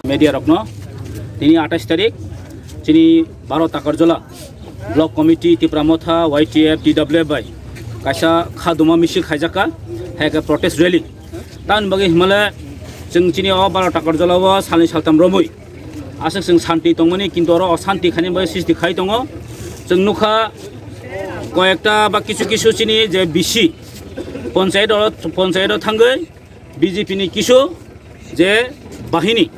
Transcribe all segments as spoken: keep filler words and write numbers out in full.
Media rokno tini atais tarik chini baro Takarjola Block Committee, Tipra Motha, Y T F, T W F bai kaisa kha duma misil khaijakha, hai khe protest rally. Tamoni bagwi himale chwng chini o baro Takarjola o salni saltam romwi aswk chwng santi tongmani, kintu oro osanti khaini bagwi sisti khai tongo. Chwng nukha koyekta ba kisu kisu chini je B C ponchayat o, ponchayat o thangwi B J P ni kisu je bahini,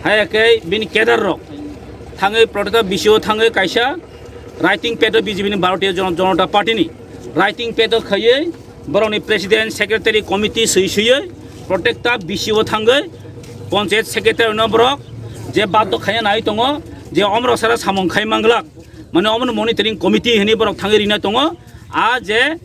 hai khe bini cadre rok thangwi protest B C o thangwi kaisa writing pad o B J P ni Bharatiya Jan-, Janata Party ni writing pad o khaiwi borokni president, secretary, committee swi swiwi protecta B C o thangwi panchayat secretary no borok je baddo khaina nai tongo je omrok sara samung khai manglak, mane omono monitoring committee hinwi borok thangwi rina tongo. A je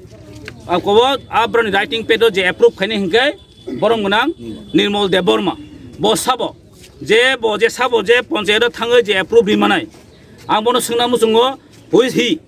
a kobo a borokni writing pad o je approve khaina hinkhe borom gwnang Nirmal Debbarma, bo sabo je bo je sabo je panchayat o thangwi je approve ri manai, ang bono swngna muchungo, who is he?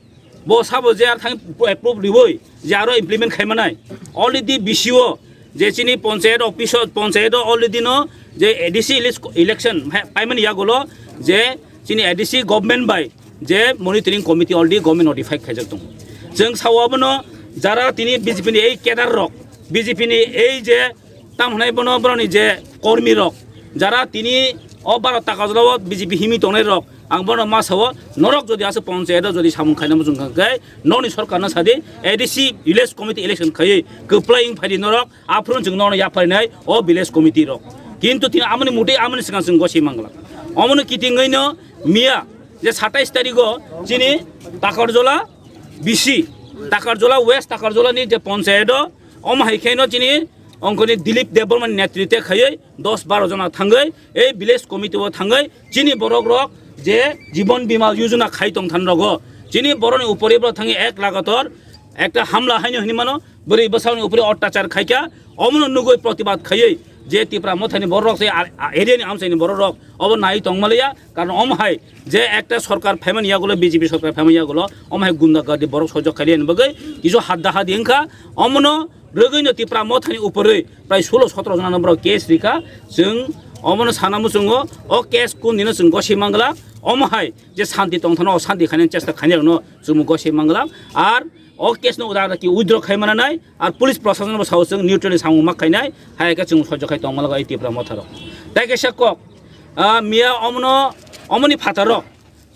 Bo sabo je ar thang approve riwi je aro implement khai manai. Already B C o je chini panchayat office o, panchayat o already no je A D C ele-, election hai paimani yagulo je chini A D C government bai je monitoring committee already government notify khaijak tongo. Chwng sao abono jara tini B J P ni ei cadre rok, B J P ni ei je tam hwnai bono borokni je kormi rok, jara tini o baro Takarjola o B J P himwi tongnai rok, ang bono ma sao, norok jodi aswk panchayat o jodi samung khaina muchung kha khe nokni sorkar no sadi, A D C village committee election khaiwi kwplai wng phaidi norok, aphuru chwng nono yapharinai o village committee rok. Kintu tini amoni mutwi amoni swkang chwng gosai mangla. Omono kitingwi no miya je satais tarigo chini Takarjola B C, Takarjola West, Takarjola ni je panchayat o, omo hai khe no chini ongkoni Dilip Debbarma ni netritwe khaiwi dos baro jona thangwi ei village committee o thangwi chini borok rok je Jibon Bima Yojana khai tong than rogo, chini borok ni upore borok thangwi ek lagator ekta hamla haino hinwi mano, bwrwi bwsakni upore ottachar khaikha, omono nugwi protibad khaiwi je Tipra Mothani borok rok se a-, a-, area ni amchaini borok rok obo nai tong maliya, karon omo hai je ekta sorkar phaimani yagulo, B J P sorkar phaimani yagulo omo hai gunda gardi borok sojok khailiya ni bagwi kisu hadda hadi wngkha, omono rwgwino Tipra Mothani upore prai sulo sotro jona no borok case rikha, chwng omono sana muchungo o case kundino chwng gosai mangla, omo hai je santi tongthano o santi khainani chesta khainai rokno chwng gosai mangla, ar o case no uda ki withdraw khai mana nai, ar police proshashan bo sao chwng neutrally samung ma khainai, hai khe chwng sojok khai tongma lago ei Tipra Motharo. Tai kaisa kok, ah, miya omono, omoni phataro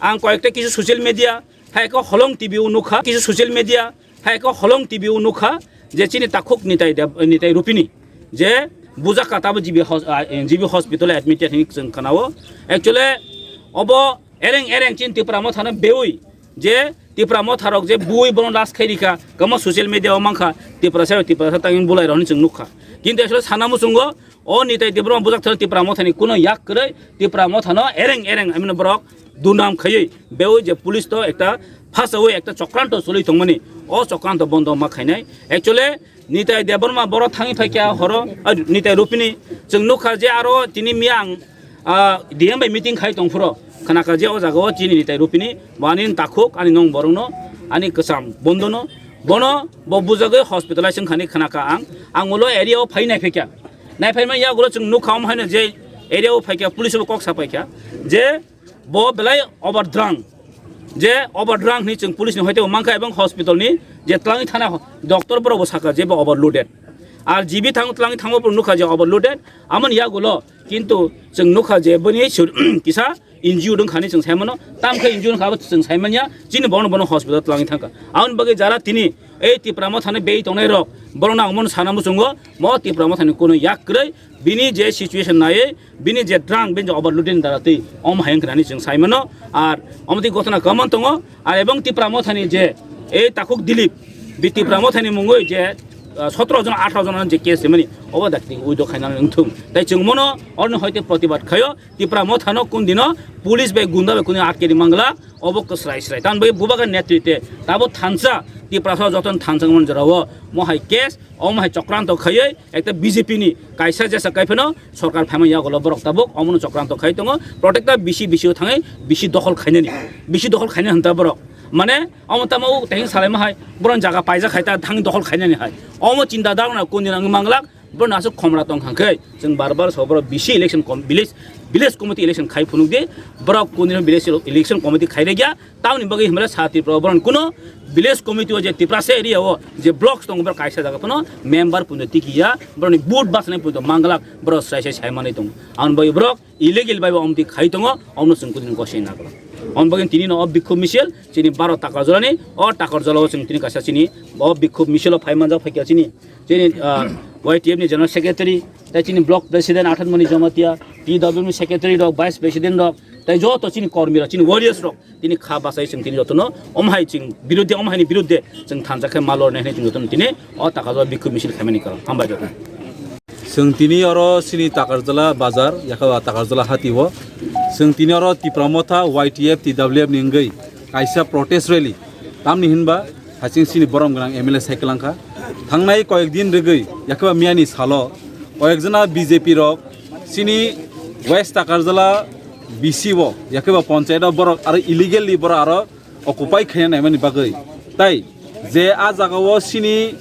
ang koyekta kisu social media, hai khe Holong T V o nukha, kisu social media, hai khe Holong T V o nukha, je chini takhuk Nitai Deb-, Nitai Rupini, je bujak kata bo G B hos-, ah, G B hospital admitted hinwi chwng khanao. Actually, obo ereng ereng chini Tipra Mothano beui, je Tipra Motharok je bui bono last khai rikha, kamo social media o mankha, Tiprasa, Tiprasa tangwi bulai rok hinwi chwng nukha. Kintu actually sana muchungo, o Nitai Debbarma bujak thani Tipra Mothani kuno yak kwrwi, Tipra Mothano ereng ereng amino borok dunam khaiwi, beui je police to ekta phasaui ekta chokranto choli tongmani, o chokranto bondo ma khainai. Actually, Nitai Debbarma boro thangwi phaikha horo, ah, Nitai Rupini, chwng nukha je aro tini miya ang, ah, D M bai meeting khai tongphuru, khanakha je o jaga o chini Nitai Rupini, bo ani takhuk, ani nong borokno, ani kwcham bondono, bono bo bujagwi hospitalize wngkhani khanakha ang, ang ulo area o phai naiphaikha. Naiphaima yagulo chwng nukha omo haino je area o phaikha, police bo kok sa paikha, je bo belai overdrang. Je overdrang hinwi chwng police ni hoite bo mankha, ebong hospital ni je twlangwi thana ho-, doctor borok bo sakha je bo overloaded. Ar G B thang twlangwi thangma borok nukha je overloaded. Amoni yagulo kintu chwng nukha je boni sur-, kisa injured wngkhani chwng saimano. Tamkhe injured wngkha abo chwng saimanya. Chini bono bono hospital twlangwi thangkha. Aboni bagwi jara tini ei Tipra Mothani bei tongnai rok borokno ang bono sana muchungo, mo Tipra Mothani kuno yak kwrwi. Bini je situation naiwi, bini je drang, bini je overloading dara twi, omo hai wngkha hinwi chwng sai mano. Ar omo twi gotona kwbangma tongo. Ar ebong Tipra Mothani je, ei takhuk Dilip, bi Tipra Mothani mungwi je, ah, sotro jon, atharo jon je case rimani, obo dakti uido khaina wngthung. Tai chwng mono oroni hoite protibad khaio, Tipra Mothano kun dino police bai gunda bai kunu atkedi mangla, obo kwsrai srai. Tamni bagwi bubagra netritwe tabo thansa, Tiprasa jotono thansa wngmani jorao, mo hai case, omo hai chokranto khaiwi, ekta B J P ni kaisa jesa kaiphano sorkar phaima yagulo borok tabuk omono chokranto khai tongo. Protector bisi bisi o thangwi bisi dokhol khainani, bisi dokhol khainani hwnta borok. Mane omo tamo o teheng salaima hai, borok jaga paijak khai ta thangwi dokhol khainani hai. Omo chinta dagna kuni nang manglak, borok aswk khomra tong kha khe, chwng bar bar so borok bisi election com-, village, village committee election khai phunuk di, borok kuni village election committee khai rwgya, tamoni bagwi hwnba sa Tripura o borok kuno village committee o je Tiprasa area o je blocks tongo, borok kaisa jaga phano member pundo tiki ya, borokni vote bachana pundo manglak, borok sai sai sai manwi tongo. Aboni bagwi borok illegal bai bo omtwi khai tongo, omno chwng kudini gosai nagla. Omni bagwi tini no o bikhub misil chini baro Takarjala ni, o Takarjala o chwng tini kaisa chini o bikhub misil o phai manjak phaikya chini, chini, ah, Y T F ni general secretary, tai chini block president Athanmoni Jamatia, T W ni secretary rok, vice president rok, tai joto chini kormi rok, chini warriors rok, tini kha bachai chwng tini jotono omhai chwng biruddhe, omhaini biruddhe chwng thansa khe ma lornai hinwi chwng jotono tini o Takarjala bikhub misil khaimani karon. Hambai joto. Chwng tini oro chini Takarjala bazar, yakha Takarjala hati o. Chwng tini oro Tipra Motha, Y T F, T W F ni wngwi kaisa protest rally. Tamni hinba haching chini borom gwnang M L A sai kwlangkha. Thangnai koyek din rwgwi, yakha miyani salo koyek jona B J P rok chini West Takarjala B C o, yakhe ba ponchayat o borok aro illegally borok aro occupy khaina naimani bagwi. Tai je a jaga o chini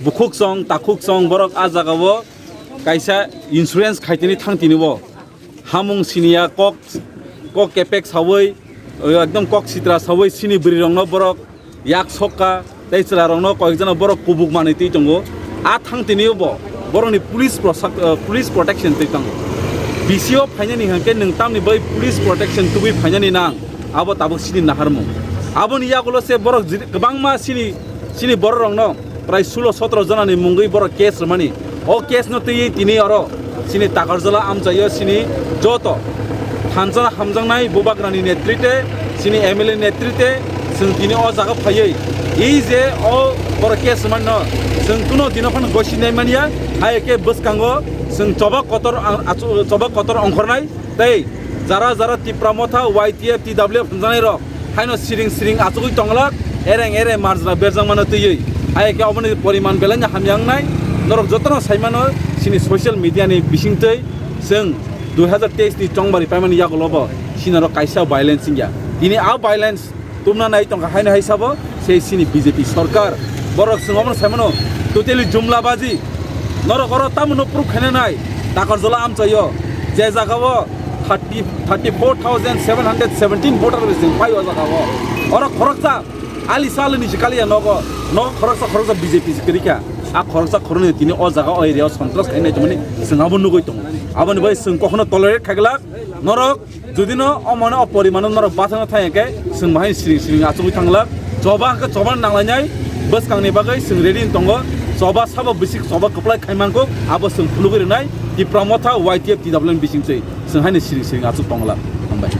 bukhuk chong, takhuk chong borok a jaga o kaisa insurance khaitini thangtini bo hamung siniya kok, kok kepek sawi, ekdom kok sitra sawi chini bwrwi rokno borok yak sokka tei chwla rokno koyekjano borok kubuk manwi twi tongo. A thang tini bo borokni police prosak-, eh, police protection twi tongo. B C o phainani hwnkhe nwng tamni bai police protection tubui phainani nang, abo tabuk chini naharmung. Aboni yagulo se borok jiri-, kwbangma chini, chini borok rokno prai sulo sotro jonani mungwi borok case rwmani. O case no twiwi tini oro chini Takarjala amchaio chini joto thansa hamjaknai bubagrani netrite, chini M L A netrite chwng tini o jaga phaiwi i je o borok case manno chwng kuno dino phano gosi nai manya, hai khe bwskango chwng choba kotor ang-, achu-, choba kotor ongkhornai tei jara jara Tipra Motha, Y T F, T W F hwnjanai rok haino siring siring achugwi tonglak, ereng ereng marjra berjak mano twiwi. Hai khe oboni poriman belai no hamya wngnai. Norok jotono sai mano, chini social media ni bisingtwi chwng dui hazar teis ni chongbari paimani yagulo bo chini norok kaisa violence wngya. Tini a violence tumna nai tongkha haino hai sabo sei chini B J P sorkar. Borok chwng omono sai mano totally jumla baji. Norok oro tamo no proof khaina nai, Takarjala amchaio je jaga o thirty, thirty four thousand seven hundred seventeen voter bai chwng pai o jaga o. Oro khoroksa ali salo ni sikali ya nogo, nogo khoroksa, khoroksa B J P se kwrwi kha. A khoroksa khoroknwi tini o jaga o area o sontras khainai tongmani chwng abo nugwi tongo. Aboni bai chwng kokhono tolerate khaglak norok. Jodi no omo no o porimano norok bachana thang khe chwng bahai siring siring achugwi thanglak. Choba hwnkhe choba nanglainai, bwskangni bagwi chwng ready wng tongo. Choba sabo bisik choba kwplai khai mankuk, abo chwng phunugwi rwnai Tipra Motha Y T F T W N bising se chwng haino siring siring achuk tonglak. Hambai.